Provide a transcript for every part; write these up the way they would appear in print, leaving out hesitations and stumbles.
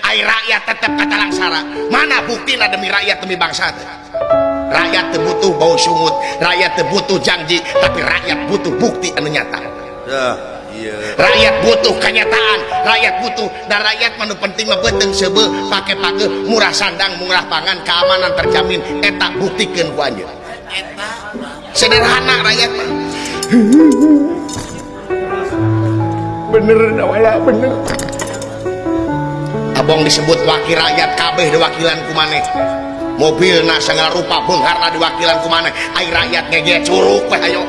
Ai rakyat tetep katalangsara. Mana buktina demi rakyat demi bangsa teh? Rakyat teu butuh bau sungut, rakyat teu butuh janji, tapi rakyat butuh bukti anu nyata. Iya. Rakyat butuh kenyataan, rakyat butuh dan rakyat mah nu penting mah beuteung seubeuh, pake pageuh, murah sandang, murah pangan, keamanan terjamin, eta buktikeun ku anjeun. Eta sederhana rakyat mah. Bener wala bener. Abong disebut wakil rakyat kabeh diwakilan ku maneh. Mobilna segala rupa beungharna diwakilan ku maneh. Ai rakyat ngege curug we hayo.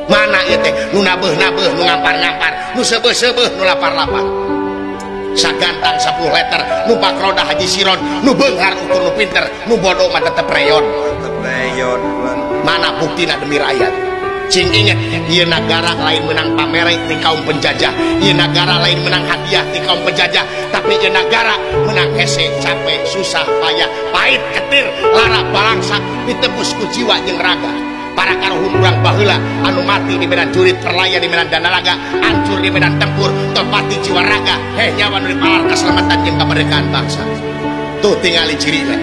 Mana ieu teh nu nabeuh-nabeuh, nu ngampar-ngampar, nu seubeuh-seubeuh, nu lapar-lapar. Sagantang 10 liter, numpak roda Haji Siron, nu beunghar ukur nu pinter, nu bodoh mah tetep reyon. Tetep reyon. Mana buktina demi rakyat? Cing inget, ieu nagara lain menang pamere ti kaum penjajah, ieu nagara lain menang hadiah ti kaum penjajah, tapi ieu nagara menang hese, capek, susah, payah, pahit, ketir, lara, balangsak, ditebus ku jiwa jeung raga. Para karuhun urang baheula anu mati di medan jurit, perlaya di medan danaraga, hancur di medan tempur, topati jiwa raga, heh nyawa nu dipalar keselamatan jeung kemerdekaan bangsa. Tuh tingali cirina,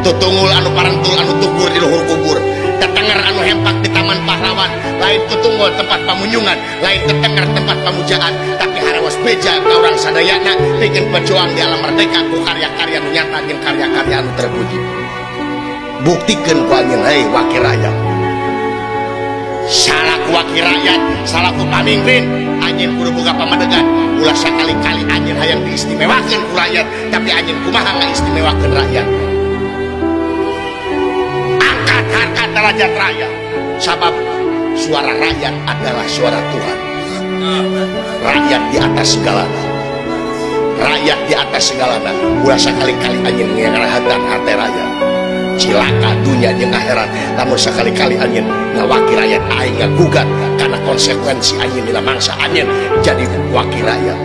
tuh tunggul anu parentul anu tukur di luhur kubur, tetenger anu hempak di taman pahlawan, lain tutunggul tempat pamunyungan, lain tetenger tempat pamujaan, tapi harawas beja ka urang sadayana pikeun pejuang di alam merdeka ku karya-karya nu nyata jeung karya-karya anu terpuji. Buktikeun ku anjeun hei wakil rakyat. Salaku wakil rakyat, salaku pamimpin, anjeun kudu boga pamadegan. Ulah sakali-kali anjeun hayang diistimewakeun ku rakyat, tapi anjeun kumaha ngaistimewakeun rakyat. Angkat harkat derajat rakyat, sabab suara rakyat adalah suara Tuhan. Rakyat di atas segalana, rakyat di atas segalana. Ulah sakali-kali anjeun ngarahatan hate rakyat. Cilaka dunia jeung akhirat lamun sakali-kali anjeun ngawakil rakyat aing ngagugat karena konsekuensi anjeun dina mangsa anjeun jadi wakil rakyat.